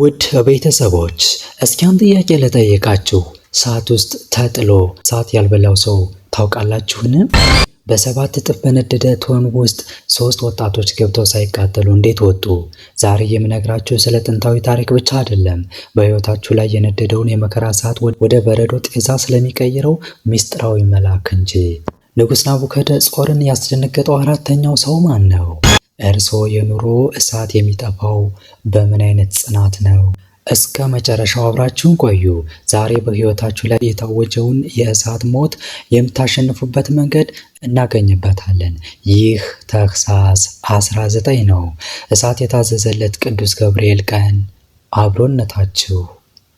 ውድ ቤተሰቦች፣ እስኪ አንድ ጥያቄ ልጠይቃችሁ። እሳት ውስጥ ተጥሎ እሳት ያልበላው ሰው ታውቃላችሁን? በ7 እጥፍ በነደደ እቶን ውስጥ ሶስት ወጣቶች ገብተው ሳይቃጠሉ እንዴት ወጡ? ዛሬ የምነግራችሁ ስለ ጥንታዊ ታሪክ ብቻ አይደለም። በሕይወታችሁ ላይ የነደደውን የመከራ እሳት ወደ በረዶ ጤዛ ስለሚቀይረው ምስጢራዊ መልአክ እንጂ። ንጉሥ ናቡከደነፆርን ያስደነገጠው አራተኛው ሰው ማን ነው? እርስዎ የኑሮ እሳት የሚጠፋው በምን አይነት ጽናት ነው? እስከ መጨረሻው አብራችሁን ቆዩ። ዛሬ በሕይወታችሁ ላይ የታወጀውን የእሳት ሞት የምታሸንፉበት መንገድ እናገኝበታለን። ይህ ታኅሳስ 19 ነው። እሳት የታዘዘለት ቅዱስ ገብርኤል ቀን። አብሮነታችሁ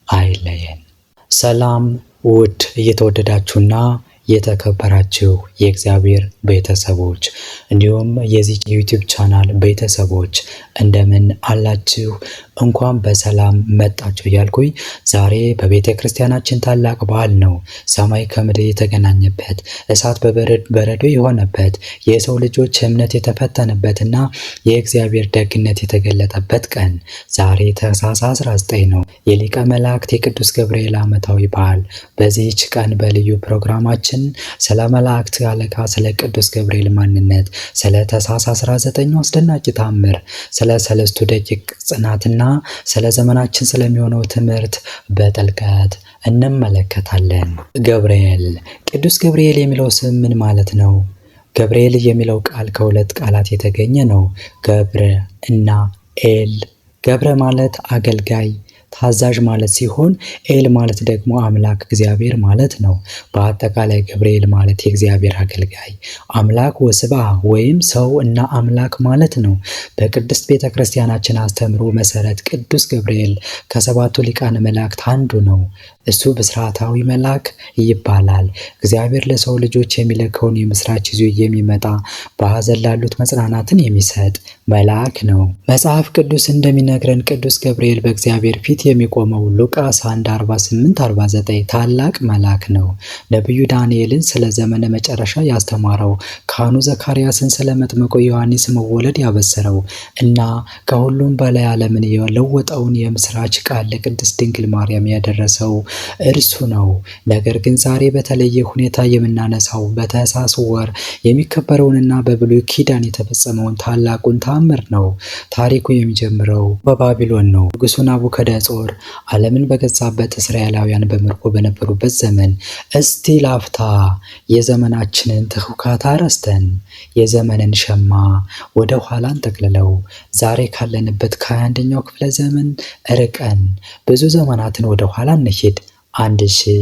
አይለየን። ሰላም ውድ እየተወደዳችሁና የተከበራችሁ የእግዚአብሔር ቤተሰቦች እንዲሁም የዚህ YouTube channel ቤተሰቦች፣ እንደምን አላችሁ? እንኳን በሰላም መጣችሁ እያልኩኝ ዛሬ በቤተ ክርስቲያናችን ታላቅ በዓል ነው። ሰማይ ከምድር የተገናኘበት፣ እሳት በበረዶ የሆነበት፣ የሰው ልጆች እምነት የተፈተነበትና የእግዚአብሔር ደግነት የተገለጠበት ቀን ዛሬ ታኅሳስ 19 ነው። የሊቀ መላእክት የቅዱስ ገብርኤል ዓመታዊ በዓል። በዚህች ቀን በልዩ ፕሮግራማችን ስለ መላእክት አለቃ ስለ ቅዱስ ገብርኤል ማንነት፣ ስለ ታኅሳስ 19 አስደናቂ ታምር፣ ስለ ሰለስቱ ደቂቅ ጽናትና ስለ ዘመናችን ስለሚሆነው ትምህርት በጥልቀት እንመለከታለን። ገብርኤል፣ ቅዱስ ገብርኤል የሚለው ስም ምን ማለት ነው? ገብርኤል የሚለው ቃል ከሁለት ቃላት የተገኘ ነው። ገብረ እና ኤል። ገብረ ማለት አገልጋይ፣ ታዛዥ ማለት ሲሆን ኤል ማለት ደግሞ አምላክ፣ እግዚአብሔር ማለት ነው። በአጠቃላይ ገብርኤል ማለት የእግዚአብሔር አገልጋይ፣ አምላክ ወሰብእ ወይም ሰው እና አምላክ ማለት ነው። በቅድስት ቤተ ክርስቲያናችን አስተምህሮ መሰረት ቅዱስ ገብርኤል ከሰባቱ ሊቃነ መላእክት አንዱ ነው። እሱ ብስራታዊ መልአክ ይባላል። እግዚአብሔር ለሰው ልጆች የሚልከውን የምስራች ይዞ የሚመጣ፣ በሐዘን ላሉት መጽናናትን የሚሰጥ መልአክ ነው። መጽሐፍ ቅዱስ እንደሚነግረን ቅዱስ ገብርኤል በእግዚአብሔር ፊት የሚቆመው፣ ሉቃስ 1 48 49፣ ታላቅ መልአክ ነው። ነቢዩ ዳንኤልን ስለ ዘመነ መጨረሻ ያስተማረው፣ ካህኑ ዘካርያስን ስለ መጥምቁ ዮሐንስ መወለድ ያበሰረው እና ከሁሉም በላይ ዓለምን የለወጠውን የምስራች ቃል ለቅድስት ድንግል ማርያም ያደረሰው እርሱ ነው። ነገር ግን ዛሬ በተለየ ሁኔታ የምናነሳው በታኅሳስ ወር የሚከበረውንና በብሉይ ኪዳን የተፈጸመውን ታላቁን ተአምር ነው። ታሪኩ የሚጀምረው በባቢሎን ነው። ንጉሡ ናቡከደነፆር ዓለምን በገዛበት፣ እስራኤላውያን በምርኮ በነበሩበት ዘመን። እስቲ ላፍታ የዘመናችንን ትሁካታ ረስተን የዘመንን ሸማ ወደ ኋላ እንጠቅልለው። ዛሬ ካለንበት ከ21ኛው ክፍለ ዘመን ርቀን ብዙ ዘመናትን ወደ ኋላ እንሂድ። 1000፣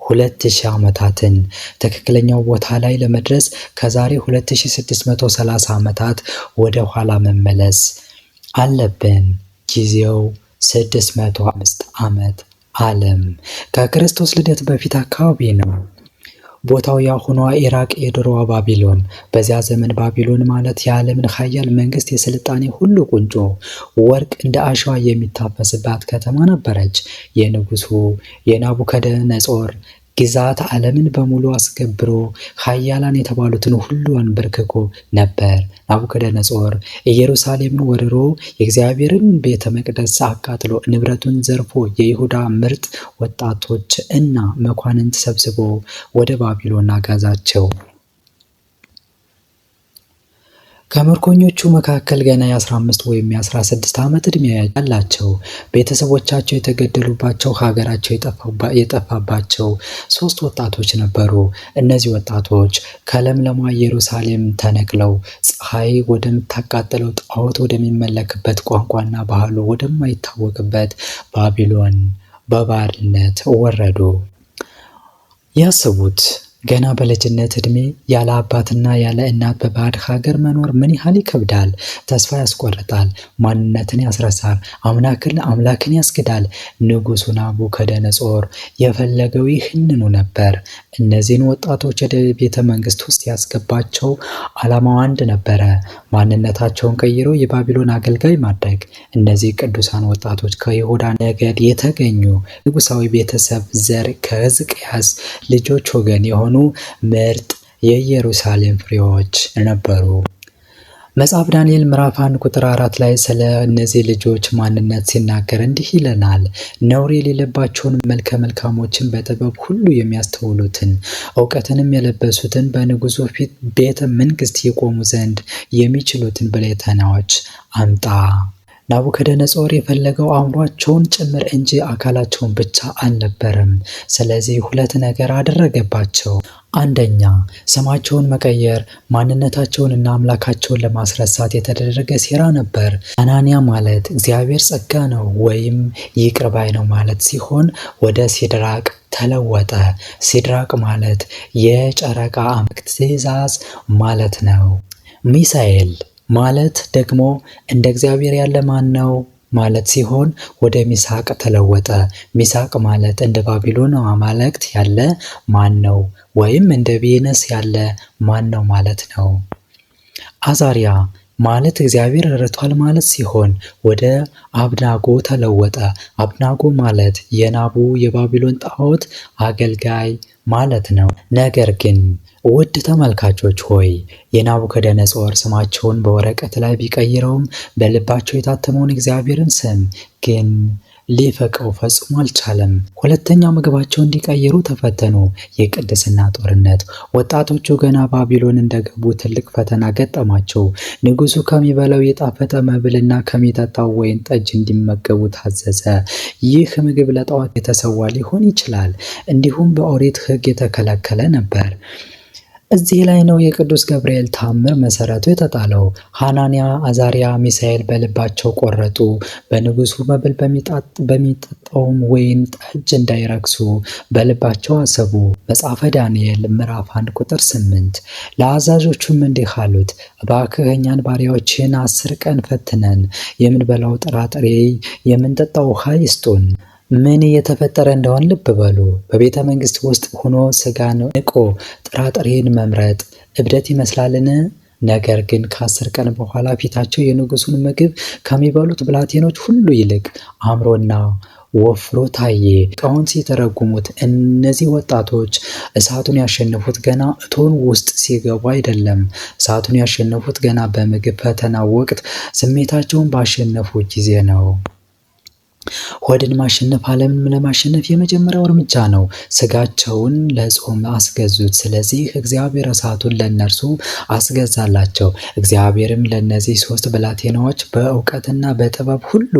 2000 ዓመታትን። ትክክለኛው ቦታ ላይ ለመድረስ ከዛሬ 2630 ዓመታት ወደ ኋላ መመለስ አለብን። ጊዜው 605 ዓመት ዓለም ከክርስቶስ ልደት በፊት አካባቢ ነው። ቦታው የአሁኗ ኢራቅ፣ የድሮዋ ባቢሎን። በዚያ ዘመን ባቢሎን ማለት የዓለምን ሀያል መንግስት፣ የስልጣኔ ሁሉ ቁንጮ፣ ወርቅ እንደ አሸዋ የሚታፈስባት ከተማ ነበረች። የንጉሱ የናቡከደነጾር ግዛት ዓለምን በሙሉ አስገብሮ ሀያላን የተባሉትን ሁሉ አንበርክኮ ነበር። ናቡከደነጾር ኢየሩሳሌምን ወርሮ፣ የእግዚአብሔርን ቤተ መቅደስ አቃጥሎ፣ ንብረቱን ዘርፎ፣ የይሁዳ ምርጥ ወጣቶች እና መኳንንት ሰብስቦ ወደ ባቢሎን አጋዛቸው። ከምርኮኞቹ መካከል ገና የ15 ወይም የ16 ዓመት ዕድሜ ያላቸው፣ ቤተሰቦቻቸው የተገደሉባቸው፣ ሀገራቸው የጠፋባቸው ሶስት ወጣቶች ነበሩ። እነዚህ ወጣቶች ከለምለሟ ኢየሩሳሌም ተነቅለው ፀሐይ ወደምታቃጥለው፣ ጣዖት ወደሚመለክበት፣ ቋንቋና ባህሉ ወደማይታወቅበት ባቢሎን በባርነት ወረዱ። ያስቡት፣ ገና በልጅነት ዕድሜ ያለ አባትና ያለ እናት በባዕድ ሀገር መኖር ምን ያህል ይከብዳል። ተስፋ ያስቆርጣል፣ ማንነትን ያስረሳል፣ አምላክን ያስክዳል። ንጉሡ ናቡከደነፆር የፈለገው ይህንኑ ነበር። እነዚህን ወጣቶች ወደ ቤተ መንግስት ውስጥ ያስገባቸው ዓላማው አንድ ነበረ፤ ማንነታቸውን ቀይሮ የባቢሎን አገልጋይ ማድረግ። እነዚህ ቅዱሳን ወጣቶች ከይሁዳ ነገድ የተገኙ፣ ንጉሳዊ ቤተሰብ ዘር፣ ከሕዝቅያስ ልጆች ወገን የሆኑ ምርጥ የኢየሩሳሌም ፍሬዎች ነበሩ። መጽሐፍ ዳንኤል ምዕራፍ 1 ቁጥር 4 ላይ ስለ እነዚህ ልጆች ማንነት ሲናገር እንዲህ ይለናል። ነውር የሌለባቸውን መልከ መልካሞችን በጥበብ ሁሉ የሚያስተውሉትን እውቀትንም የለበሱትን በንጉሱ ፊት ቤተ መንግስት የቆሙ ዘንድ የሚችሉትን ብላቴናዎች አምጣ። ናቡከደነጾር የፈለገው አእምሯቸውን ጭምር እንጂ አካላቸውን ብቻ አልነበረም። ስለዚህ ሁለት ነገር አደረገባቸው። አንደኛ፣ ስማቸውን መቀየር ማንነታቸውን እና አምላካቸውን ለማስረሳት የተደረገ ሴራ ነበር። አናንያ ማለት እግዚአብሔር ጸጋ ነው ወይም ይቅር ባይ ነው ማለት ሲሆን ወደ ሲድራቅ ተለወጠ። ሲድራቅ ማለት የጨረቃ አምላክ ትእዛዝ ማለት ነው። ሚሳኤል ማለት ደግሞ እንደ እግዚአብሔር ያለ ማን ነው ማለት ሲሆን ወደ ሚሳቅ ተለወጠ። ሚሳቅ ማለት እንደ ባቢሎን አማልክት ያለ ማን ነው ወይም እንደ ቬነስ ያለ ማን ነው ማለት ነው። አዛሪያ ማለት እግዚአብሔር ረድቷል ማለት ሲሆን ወደ አብናጎ ተለወጠ። አብናጎ ማለት የናቡ የባቢሎን ጣዖት አገልጋይ ማለት ነው። ነገር ግን ውድ ተመልካቾች ሆይ፣ የናቡከደነጾር ስማቸውን በወረቀት ላይ ቢቀይረውም በልባቸው የታተመውን እግዚአብሔርን ስም ግን ሊፈቀው ፈጽሞ አልቻለም። ሁለተኛው ምግባቸው እንዲቀይሩ ተፈተኑ። የቅድስና ጦርነት። ወጣቶቹ ገና ባቢሎን እንደገቡ ትልቅ ፈተና ገጠማቸው። ንጉሱ ከሚበላው የጣፈጠ መብልና ከሚጠጣው ወይን ጠጅ እንዲመገቡ ታዘዘ። ይህ ምግብ ለጣዖት የተሰዋ ሊሆን ይችላል፣ እንዲሁም በኦሪት ሕግ የተከለከለ ነበር። እዚህ ላይ ነው የቅዱስ ገብርኤል ታምር መሰረቱ የተጣለው። ሐናንያ፣ አዛሪያ፣ ሚሳኤል በልባቸው ቆረጡ። በንጉሱ መብል በሚጠጣውም ወይን ጠጅ እንዳይረክሱ በልባቸው አሰቡ። መጽሐፈ ዳንኤል ምዕራፍ 1 ቁጥር 8። ለአዛዦቹም እንዲህ አሉት፣ እባክህ እኛን ባሪያዎችህን 10 ቀን ፈትነን፣ የምንበላው ጥራጥሬ የምንጠጣው ውሃ ይስጡን። ምን እየተፈጠረ እንደሆን ልብ በሉ። በቤተ መንግስት ውስጥ ሆኖ ስጋን ንቆ ጥራጥሬን መምረጥ እብደት ይመስላልን? ነገር ግን ከ10 ቀን በኋላ ፊታቸው የንጉሱን ምግብ ከሚበሉት ብላቴኖች ሁሉ ይልቅ አምሮና ወፍሮ ታየ። ሊቃውንት ሲተረጉሙት እነዚህ ወጣቶች እሳቱን ያሸነፉት ገና እቶን ውስጥ ሲገቡ አይደለም። እሳቱን ያሸነፉት ገና በምግብ ፈተና ወቅት ስሜታቸውን ባሸነፉ ጊዜ ነው። ሆድን ማሸነፍ ዓለምን ለማሸነፍ የመጀመሪያው እርምጃ ነው። ስጋቸውን ለጾም አስገዙት። ስለዚህ እግዚአብሔር እሳቱን ለእነርሱ አስገዛላቸው። እግዚአብሔርም ለእነዚህ ሶስት ብላቴናዎች በእውቀትና በጥበብ ሁሉ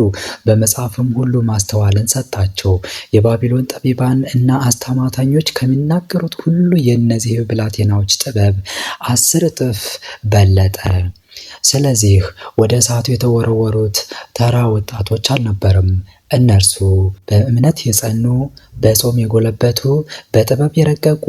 በመጽሐፍም ሁሉ ማስተዋልን ሰጣቸው። የባቢሎን ጠቢባን እና አስተማታኞች ከሚናገሩት ሁሉ የእነዚህ ብላቴናዎች ጥበብ 10 እጥፍ በለጠ። ስለዚህ ወደ እሳቱ የተወረወሩት ተራ ወጣቶች አልነበረም። እነርሱ በእምነት የጸኑ፣ በጾም የጎለበቱ፣ በጥበብ የረቀቁ፣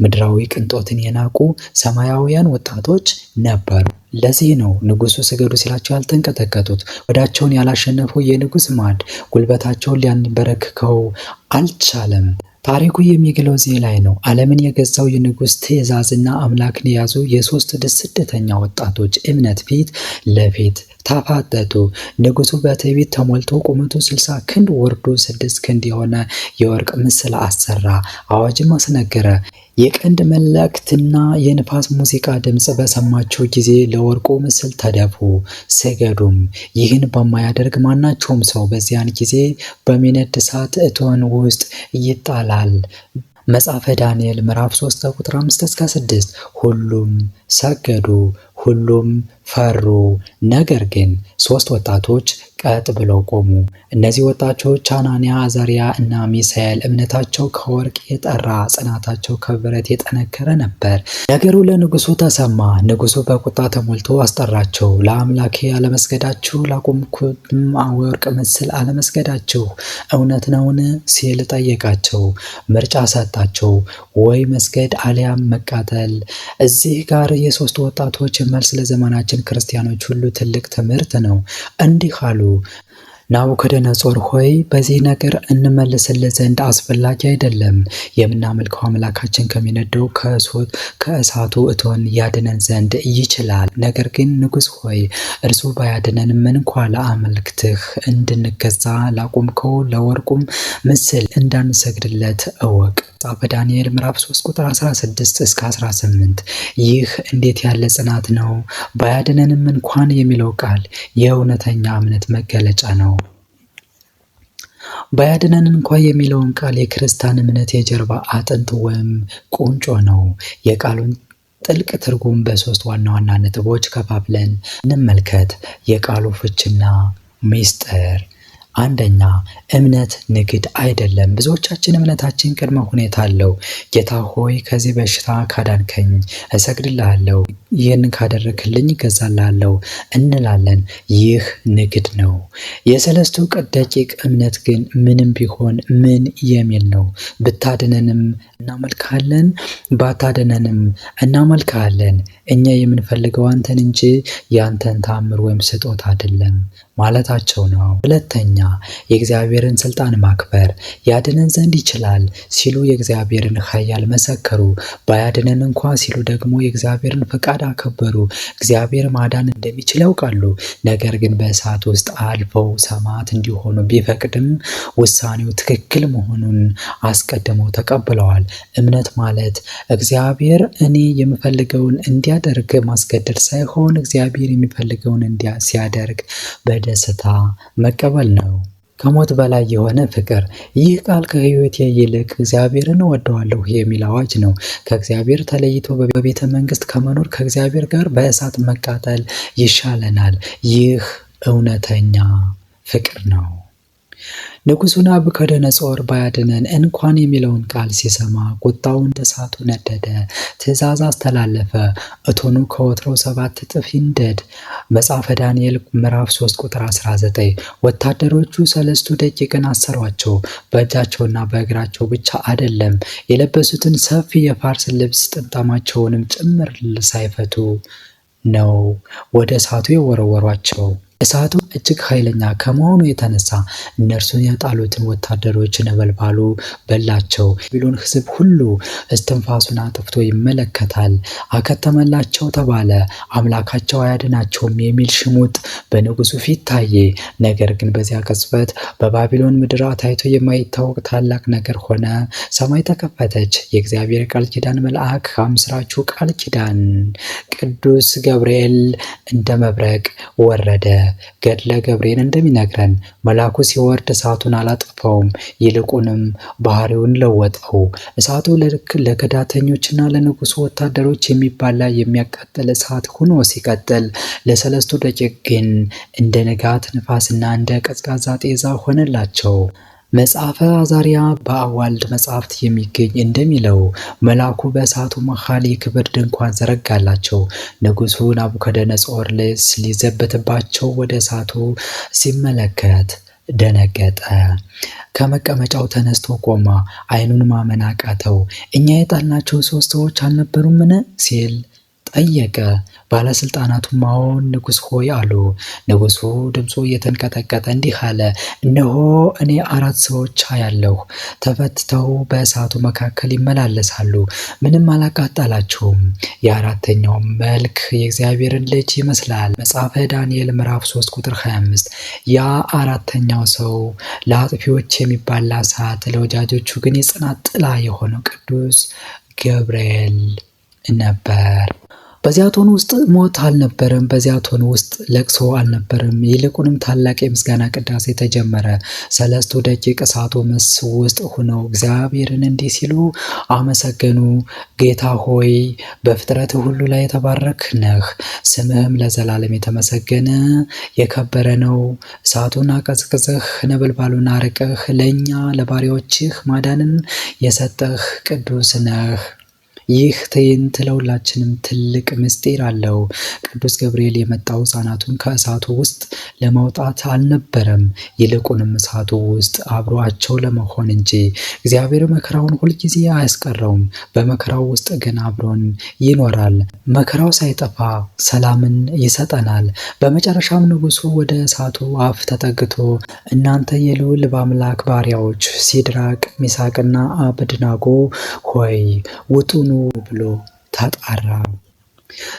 ምድራዊ ቅንጦትን የናቁ ሰማያውያን ወጣቶች ነበሩ። ለዚህ ነው ንጉሱ ስገዱ ሲላቸው ያልተንቀጠቀጡት። ሆዳቸውን ያላሸነፈው የንጉስ ማዕድ ጉልበታቸውን ሊያንበረክከው አልቻለም። ታሪኩ የሚግለው እዚህ ላይ ነው። ዓለምን የገዛው የንጉሥ ትእዛዝና አምላክን የያዙ የሶስት ስደተኛ ወጣቶች እምነት ፊት ለፊት ተፋጠጡ። ንጉሱ በትዕቢት ተሞልቶ ቁመቱ 60 ክንድ ወርዱ 6 ክንድ የሆነ የወርቅ ምስል አሰራ፣ አዋጅም አስነገረ። የቀንድ መለከትና የንፋስ ሙዚቃ ድምፅ በሰማችሁ ጊዜ ለወርቁ ምስል ተደፉ፣ ስገዱም። ይህን በማያደርግ ማናቸውም ሰው በዚያን ጊዜ በሚነድ እሳት እቶን ውስጥ ይጣላል። መጽሐፈ ዳንኤል ምዕራፍ 3 ቁጥር 5 እስከ 6። ሁሉም ሰገዱ፣ ሁሉም ፈሩ። ነገር ግን ሶስት ወጣቶች ቀጥ ብለው ቆሙ። እነዚህ ወጣቶች ሐናንያ፣ አዛርያ እና ሚሳኤል እምነታቸው ከወርቅ የጠራ ጽናታቸው ከብረት የጠነከረ ነበር። ነገሩ ለንጉሱ ተሰማ። ንጉሱ በቁጣ ተሞልቶ አስጠራቸው። ለአምላኬ አለመስገዳችሁ፣ ላቆምኩትም ወርቅ ምስል አለመስገዳችሁ እውነት ነውን? ሲል ጠየቃቸው። ምርጫ ሰጣቸው፣ ወይ መስገድ አሊያም መቃጠል። እዚህ ጋር የሶስቱ ወጣቶች መልስ ለዘመናችን ክርስቲያኖች ሁሉ ትልቅ ትምህርት ነው። እንዲህ አሉ። ናቡከደነጾር ሆይ በዚህ ነገር እንመልስልህ ዘንድ አስፈላጊ አይደለም። የምናመልከው አምላካችን ከሚነደው ከእሳቱ እቶን ያድነን ዘንድ ይችላል። ነገር ግን ንጉሥ ሆይ እርሱ ባያድነንም እንኳ ለአማልክትህ እንድንገዛ ላቆምከው ለወርቁም ምስል እንዳንሰግድለት እወቅ። መጽሐፈ ዳንኤል ምዕራፍ 3 ቁጥር 16 እስከ 18። ይህ እንዴት ያለ ጽናት ነው! ባያድነንም እንኳን የሚለው ቃል የእውነተኛ እምነት መገለጫ ነው። ባያድነን እንኳ የሚለውን ቃል የክርስቲያን እምነት የጀርባ አጥንት ወይም ቁንጮ ነው። የቃሉን ጥልቅ ትርጉም በሶስት ዋና ዋና ነጥቦች ከፋፍለን እንመልከት። የቃሉ ፍችና ሚስጥር አንደኛ፣ እምነት ንግድ አይደለም። ብዙዎቻችን እምነታችን ቅድመ ሁኔታ አለው። ጌታ ሆይ ከዚህ በሽታ ካዳንከኝ እሰግድልሃለሁ፣ ይህን ካደረክልኝ እገዛልሃለሁ እንላለን። ይህ ንግድ ነው። የሰለስቱ ደቂቅ እምነት ግን ምንም ቢሆን ምን የሚል ነው። ብታድነንም እናመልክሃለን፣ ባታድነንም እናመልክሃለን። እኛ የምንፈልገው አንተን እንጂ ያንተን ታምር ወይም ስጦታ አይደለም ማለታቸው ነው። ሁለተኛ፣ የእግዚአብሔርን ስልጣን ማክበር። ያድነን ዘንድ ይችላል ሲሉ የእግዚአብሔርን ኃያል መሰከሩ። ባያድነን እንኳ ሲሉ ደግሞ የእግዚአብሔርን ፈቃድ አከበሩ። እግዚአብሔር ማዳን እንደሚችል ያውቃሉ። ነገር ግን በእሳት ውስጥ አልፈው ሰማዕት እንዲሆኑ ቢፈቅድም ውሳኔው ትክክል መሆኑን አስቀድመው ተቀብለዋል። እምነት ማለት እግዚአብሔር እኔ የምፈልገውን እንዲያደርግ ማስገደድ ሳይሆን እግዚአብሔር የሚፈልገውን ሲያደርግ በደስታ መቀበል ነው። ከሞት በላይ የሆነ ፍቅር። ይህ ቃል ከሕይወቴ ይልቅ እግዚአብሔርን እወደዋለሁ የሚል አዋጅ ነው። ከእግዚአብሔር ተለይቶ በቤተ መንግስት ከመኖር ከእግዚአብሔር ጋር በእሳት መቃጠል ይሻለናል። ይህ እውነተኛ ፍቅር ነው። ንጉሡ ናቡከደነፆር ባያድነን እንኳን የሚለውን ቃል ሲሰማ ቁጣው እንደ እሳቱ ነደደ። ትእዛዝ አስተላለፈ፣ እቶኑ ከወትሮው 7 እጥፍ ይንደድ። መጽሐፈ ዳንኤል ምዕራፍ 3 ቁጥር 19። ወታደሮቹ ሰለስቱ ደቂቅን አሰሯቸው። በእጃቸውና በእግራቸው ብቻ አይደለም፣ የለበሱትን ሰፊ የፋርስ ልብስ ጥምጣማቸውንም ጭምር ሳይፈቱ ነው ወደ እሳቱ የወረወሯቸው። እሳቱ እጅግ ኃይለኛ ከመሆኑ የተነሳ እነርሱን የጣሉትን ወታደሮች ነበልባሉ በላቸው። ባቢሎን ሕዝብ ሁሉ እስትንፋሱን አጥፍቶ ይመለከታል። አከተመላቸው ተባለ። አምላካቸው አያድናቸውም የሚል ሽሙጥ በንጉሱ ፊት ታየ። ነገር ግን በዚያ ቅጽበት በባቢሎን ምድር ታይቶ የማይታወቅ ታላቅ ነገር ሆነ። ሰማይ ተከፈተች። የእግዚአብሔር ቃል ኪዳን መልአክ አምስራቹ ቃል ኪዳን ቅዱስ ገብርኤል እንደ መብረቅ ወረደ። ገድለ ገብርኤል እንደሚነግረን መልአኩ ሲወርድ እሳቱን አላጠፋውም፣ ይልቁንም ባህሪውን ለወጠው። እሳቱ ለከዳተኞችና ለንጉሱ ወታደሮች የሚባላ የሚያቃጥል እሳት ሆኖ ሲቀጥል፣ ለሰለስቱ ደቂቅ ግን እንደ ንጋት ንፋስና እንደ ቀዝቃዛ ጤዛ ሆነላቸው። መጽሐፈ አዛሪያ በአዋልድ መጽሐፍት የሚገኝ እንደሚለው መልአኩ በእሳቱ መሃል የክብር ድንኳን ዘረጋላቸው። ንጉሱ ናቡከደነፆር ሊዘበትባቸው ወደ እሳቱ ሲመለከት ደነገጠ። ከመቀመጫው ተነስቶ ቆመ። ዓይኑን ማመን አቃተው። እኛ የጣልናቸው ሦስት ሰዎች አልነበሩምን? ሲል ጠየቀ። ባለስልጣናቱም አዎን ንጉሥ ሆይ አሉ። ንጉሱ ድምፁ እየተንቀጠቀጠ እንዲህ አለ፣ እነሆ እኔ 4 ሰዎች አያለሁ፣ ተፈትተው በእሳቱ መካከል ይመላለሳሉ፣ ምንም አላቃጠላቸውም። የአራተኛው መልክ የእግዚአብሔርን ልጅ ይመስላል። መጽሐፈ ዳንኤል ምዕራፍ 3 ቁጥር 25። ያ አራተኛው ሰው ለአጥፊዎች የሚባላ እሳት፣ ለወዳጆቹ ግን የጽናት ጥላ የሆነው ቅዱስ ገብርኤል ነበር። በዚያ እቶን ውስጥ ሞት አልነበረም። በዚያ እቶን ውስጥ ለቅሶ አልነበረም። ይልቁንም ታላቅ የምስጋና ቅዳሴ ተጀመረ። ሰለስቱ ደቂቅ እሳቱ መስ ውስጥ ሆነው እግዚአብሔርን እንዲህ ሲሉ አመሰገኑ። ጌታ ሆይ በፍጥረት ሁሉ ላይ የተባረክ ነህ፣ ስምህም ለዘላለም የተመሰገነ የከበረ ነው። እሳቱን አቀዝቅዘህ ነበልባሉን አርቀህ ለእኛ ለባሪያዎችህ ማዳንን የሰጠህ ቅዱስ ነህ። ይህ ትዕይንት ለሁላችንም ትልቅ ምስጢር አለው። ቅዱስ ገብርኤል የመጣው ሕፃናቱን ከእሳቱ ውስጥ ለማውጣት አልነበረም፣ ይልቁንም እሳቱ ውስጥ አብሯቸው ለመሆን እንጂ። እግዚአብሔር መከራውን ሁልጊዜ አያስቀረውም፣ በመከራው ውስጥ ግን አብሮን ይኖራል። መከራው ሳይጠፋ ሰላምን ይሰጠናል። በመጨረሻም ንጉሱ ወደ እሳቱ አፍ ተጠግቶ እናንተ የልዑል በአምላክ ባሪያዎች ሲድራቅ ሚሳቅና አብድናጎ ሆይ ውጡኑ ብሎ ተጣራ።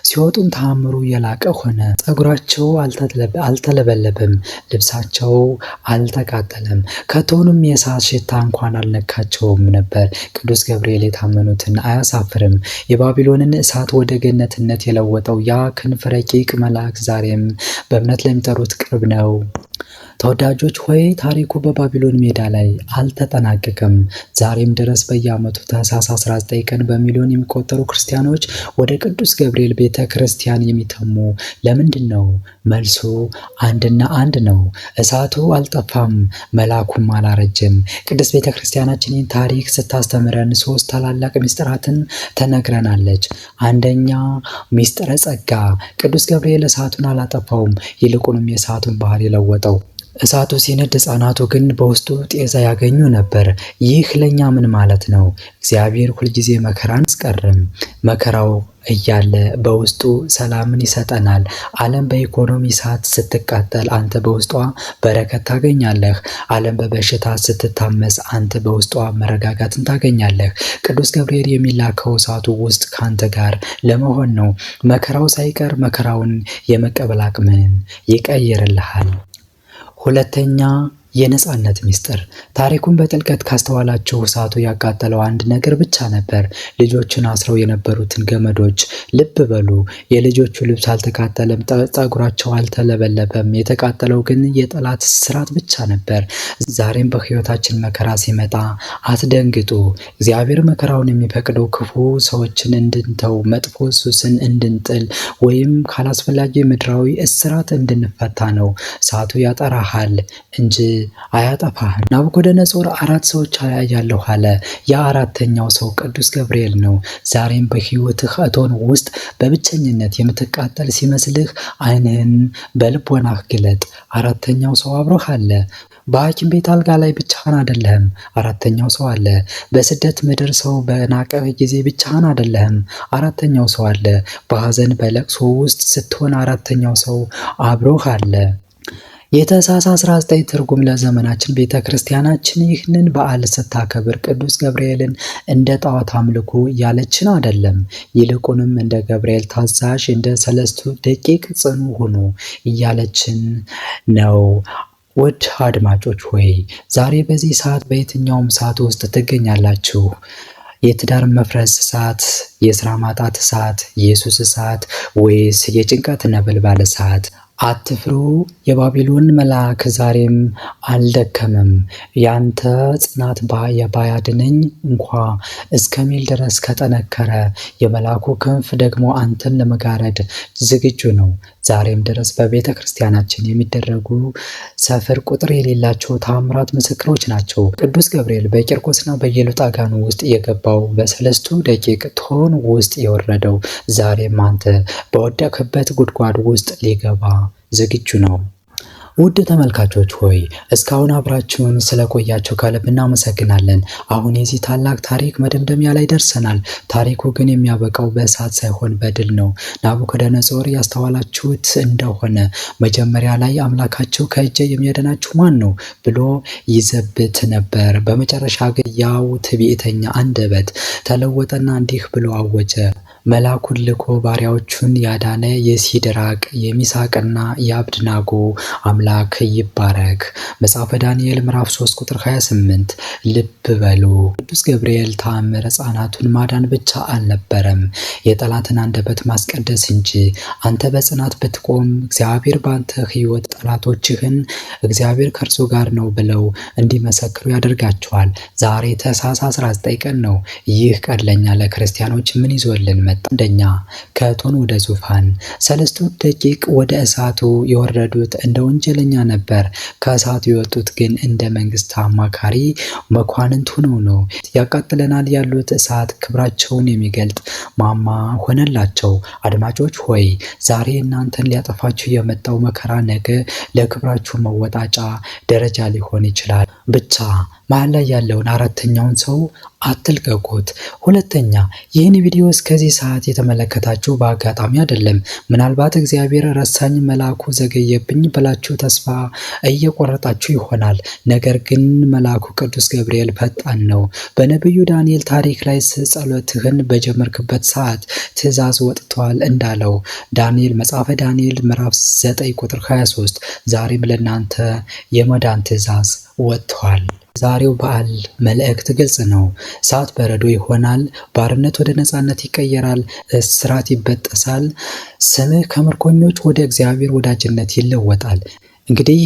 ሲወጡም ተአምሩ የላቀ ሆነ። ፀጉራቸው አልተለበለበም፣ ልብሳቸው አልተቃጠለም፣ ከቶንም የእሳት ሽታ እንኳን አልነካቸውም ነበር። ቅዱስ ገብርኤል የታመኑትን አያሳፍርም። የባቢሎንን እሳት ወደ ገነትነት የለወጠው ያ ክንፍ ረቂቅ መልአክ ዛሬም በእምነት ለሚጠሩት ቅርብ ነው። ተወዳጆች ሆይ፣ ታሪኩ በባቢሎን ሜዳ ላይ አልተጠናቀቀም። ዛሬም ድረስ በየዓመቱ ታኅሳስ 19 ቀን በሚሊዮን የሚቆጠሩ ክርስቲያኖች ወደ ቅዱስ ገብርኤል ቤተ ክርስቲያን የሚተሙ ለምንድን ነው? መልሱ አንድና አንድ ነው። እሳቱ አልጠፋም፣ መልአኩም አላረጀም። ቅድስት ቤተ ክርስቲያናችን ታሪክ ስታስተምረን ሶስት ታላላቅ ምስጢራትን ተነግረናለች። አንደኛ፣ ምስጢረ ጸጋ። ቅዱስ ገብርኤል እሳቱን አላጠፋውም፣ ይልቁንም የእሳቱን ባህሪ ለወጠው። እሳቱ ሲነድ ሕፃናቱ ግን በውስጡ ጤዛ ያገኙ ነበር። ይህ ለእኛ ምን ማለት ነው? እግዚአብሔር ሁልጊዜ መከራን አያስቀርም። መከራው እያለ በውስጡ ሰላምን ይሰጠናል። ዓለም በኢኮኖሚ እሳት ስትቃጠል አንተ በውስጧ በረከት ታገኛለህ። ዓለም በበሽታ ስትታመስ አንተ በውስጧ መረጋጋትን ታገኛለህ። ቅዱስ ገብርኤል የሚላከው እሳቱ ውስጥ ከአንተ ጋር ለመሆን ነው። መከራው ሳይቀር መከራውን የመቀበል አቅምን ይቀይርልሃል። ሁለተኛ፣ የነጻነት ምስጢር። ታሪኩን በጥልቀት ካስተዋላችሁ እሳቱ ያቃጠለው አንድ ነገር ብቻ ነበር፣ ልጆቹን አስረው የነበሩትን ገመዶች። ልብ በሉ፣ የልጆቹ ልብስ አልተቃጠለም፣ ፀጉራቸው አልተለበለበም። የተቃጠለው ግን የጠላት እስራት ብቻ ነበር። ዛሬም በሕይወታችን መከራ ሲመጣ አትደንግጡ። እግዚአብሔር መከራውን የሚፈቅደው ክፉ ሰዎችን እንድንተው፣ መጥፎ ሱስን እንድንጥል ወይም ካላስፈላጊ ምድራዊ እስራት እንድንፈታ ነው። እሳቱ ያጠራሃል እንጂ አያጠፋህም። ናቡከደነጾር አራት ሰዎች አያለሁ አለ። ያ አራተኛው ሰው ቅዱስ ገብርኤል ነው። ዛሬም በሕይወትህ እቶን ውስጥ በብቸኝነት የምትቃጠል ሲመስልህ ዓይንህን በልቦናህ ግለጥ። አራተኛው ሰው አብሮህ አለ። በሐኪም ቤት አልጋ ላይ ብቻህን አይደለህም። አራተኛው ሰው አለ። በስደት ምድር ሰው በናቀህ ጊዜ ብቻህን አይደለህም። አራተኛው ሰው አለ። በሐዘን በለቅሶ ውስጥ ስትሆን አራተኛው ሰው አብሮህ አለ። የታኅሳስ 19 ትርጉም ለዘመናችን። ቤተ ክርስቲያናችን ይህንን በዓል ስታከብር ቅዱስ ገብርኤልን እንደ ጣዖት አምልኩ እያለችን አይደለም። ይልቁንም እንደ ገብርኤል ታዛዥ፣ እንደ ሰለስቱ ደቂቅ ጽኑ ሁኑ እያለችን ነው። ውድ አድማጮች ሆይ፣ ዛሬ በዚህ ሰዓት በየትኛውም ሰዓት ውስጥ ትገኛላችሁ? የትዳር መፍረስ እሳት፣ የስራ ማጣት እሳት፣ የሱስ እሳት ወይስ የጭንቀት ነበልባል እሳት? አትፍሩ፣ የባቢሎን መልአክ ዛሬም አልደከመም። ያንተ ጽናት ባያድነኝ እንኳ እስከሚል ድረስ ከጠነከረ የመልአኩ ክንፍ ደግሞ አንተን ለመጋረድ ዝግጁ ነው። ዛሬም ድረስ በቤተ ክርስቲያናችን የሚደረጉ ሰፍር ቁጥር የሌላቸው ታምራት ምስክሮች ናቸው። ቅዱስ ገብርኤል በቂርቆስና በኢየሉጣ ጋኑ ውስጥ የገባው፣ በሰለስቱ ደቂቅ ቶን ውስጥ የወረደው ዛሬም አንተ በወደቅህበት ጉድጓድ ውስጥ ሊገባ ዝግጁ ነው። ውድ ተመልካቾች ሆይ፣ እስካሁን አብራችሁን ስለቆያችሁ ከልብ እናመሰግናለን። አሁን የዚህ ታላቅ ታሪክ መደምደሚያ ላይ ደርሰናል። ታሪኩ ግን የሚያበቃው በእሳት ሳይሆን በድል ነው። ናቡከደነጾር ያስተዋላችሁት እንደሆነ መጀመሪያ ላይ አምላካችሁ ከእጄ የሚያድናችሁ ማን ነው ብሎ ይዘብት ነበር። በመጨረሻ ግን ያው ትዕቢተኛ አንደበት ተለወጠና እንዲህ ብሎ አወጀ። መላኩን ልኮ ባሪያዎቹን ያዳነ የሲድራቅ፣ የሚሳቅና የአብድናጎ አምላክ ይባረክ። መጽሐፈ ዳንኤል ምዕራፍ 3 ቁጥር 28። ልብ በሉ፣ ቅዱስ ገብርኤል ተአምር ሕፃናቱን ማዳን ብቻ አልነበረም፣ የጠላትን አንደበት ማስቀደስ እንጂ። አንተ በጽናት ብትቆም እግዚአብሔር በአንተ ሕይወት ጠላቶችህን እግዚአብሔር ከእርሱ ጋር ነው ብለው እንዲመሰክሩ ያደርጋቸዋል። ዛሬ ታኅሳስ 19 ቀን ነው። ይህ ቀን ለእኛ ለክርስቲያኖች ምን ይዞልን መጣ? መጣ። አንደኛ፣ ከእቶን ወደ ዙፋን። ሰለስቱ ደቂቅ ወደ እሳቱ የወረዱት እንደ ወንጀለኛ ነበር። ከእሳቱ የወጡት ግን እንደ መንግስት አማካሪ መኳንንት ሆነው ነው። ያቃጥለናል ያሉት እሳት ክብራቸውን የሚገልጥ ማማ ሆነላቸው። አድማጮች ሆይ፣ ዛሬ እናንተን ሊያጠፋችሁ የመጣው መከራ ነገ ለክብራችሁ መወጣጫ ደረጃ ሊሆን ይችላል። ብቻ መሀል ላይ ያለውን አራተኛውን ሰው አትልቀቁት። ሁለተኛ፣ ይህን ቪዲዮ እስከዚህ ሰዓት የተመለከታችሁ በአጋጣሚ አይደለም። ምናልባት እግዚአብሔር ረሳኝ፣ መልአኩ ዘገየብኝ ብላችሁ ተስፋ እየቆረጣችሁ ይሆናል። ነገር ግን መልአኩ ቅዱስ ገብርኤል ፈጣን ነው። በነቢዩ ዳንኤል ታሪክ ላይ ጸሎትህን በጀመርክበት ሰዓት ትእዛዝ ወጥቷል እንዳለው ዳንኤል፣ መጽሐፈ ዳንኤል ምዕራፍ 9 ቁጥር 23፣ ዛሬም ለእናንተ የመዳን ትእዛዝ ወጥቷል። ዛሬው በዓል መልእክት ግልጽ ነው። እሳት በረዶ ይሆናል። ባርነት ወደ ነፃነት ይቀየራል። እስራት ይበጠሳል። ስምህ ከምርኮኞች ወደ እግዚአብሔር ወዳጅነት ይለወጣል። እንግዲህ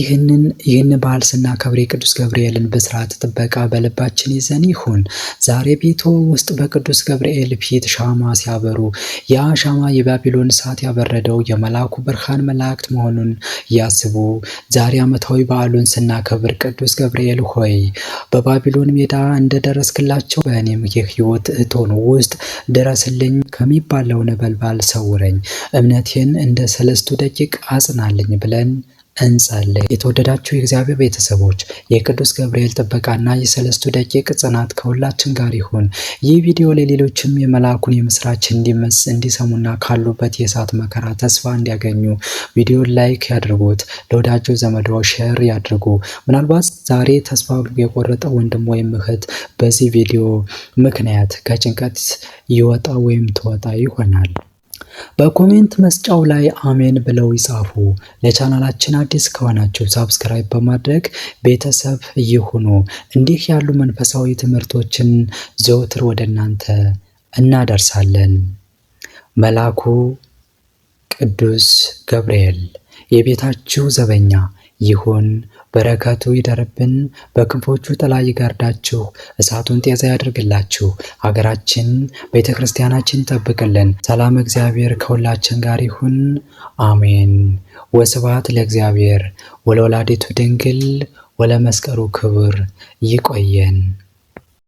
ይህን በዓል ስናከብር የቅዱስ ገብርኤልን ብስራት ጥበቃ በልባችን ይዘን ይሁን። ዛሬ ቤቶ ውስጥ በቅዱስ ገብርኤል ፊት ሻማ ሲያበሩ ያ ሻማ የባቢሎን እሳት ያበረደው የመልአኩ ብርሃን መላእክት መሆኑን ያስቡ። ዛሬ ዓመታዊ በዓሉን ስናከብር ቅዱስ ገብርኤል ሆይ፣ በባቢሎን ሜዳ እንደደረስክላቸው በእኔም የሕይወት እቶን ውስጥ ድረስልኝ፣ ከሚባለው ነበልባል ሰውረኝ፣ እምነቴን እንደ ሰለስቱ ደቂቅ አጽናልኝ ብለን እንጸልይ። የተወደዳችሁ የእግዚአብሔር ቤተሰቦች፣ የቅዱስ ገብርኤል ጥበቃና የሰለስቱ ደቂቅ ጽናት ከሁላችን ጋር ይሁን። ይህ ቪዲዮ ለሌሎችም የመልአኩን የምስራች እንዲሰሙና ካሉበት የእሳት መከራ ተስፋ እንዲያገኙ ቪዲዮን like ያድርጉት፣ ለወዳጆ ዘመዶ share ያድርጉ። ምናልባት ዛሬ ተስፋ የቆረጠ ወንድም ወይም እህት በዚህ ቪዲዮ ምክንያት ከጭንቀት ይወጣ ወይም ትወጣ ይሆናል። በ comment መስጫው ላይ አሜን ብለው ይጻፉ። ለቻናላችን አዲስ ከሆናችሁ subscribe በማድረግ ቤተሰብ ይሁኑ። እንዲህ ያሉ መንፈሳዊ ትምህርቶችን ዘውትር ወደ እናንተ እናደርሳለን። መልአኩ ቅዱስ ገብርኤል የቤታችሁ ዘበኛ ይሁን። በረከቱ ይደርብን፣ በክንፎቹ ጥላ ይጋርዳችሁ፣ እሳቱን ጤዛ ያድርግላችሁ። ሀገራችን ቤተ ክርስቲያናችን ይጠብቅልን። ሰላም እግዚአብሔር ከሁላችን ጋር ይሁን፣ አሜን። ወስብሐት ለእግዚአብሔር ወለወላዲቱ ድንግል ወለመስቀሉ ክቡር። ይቆየን።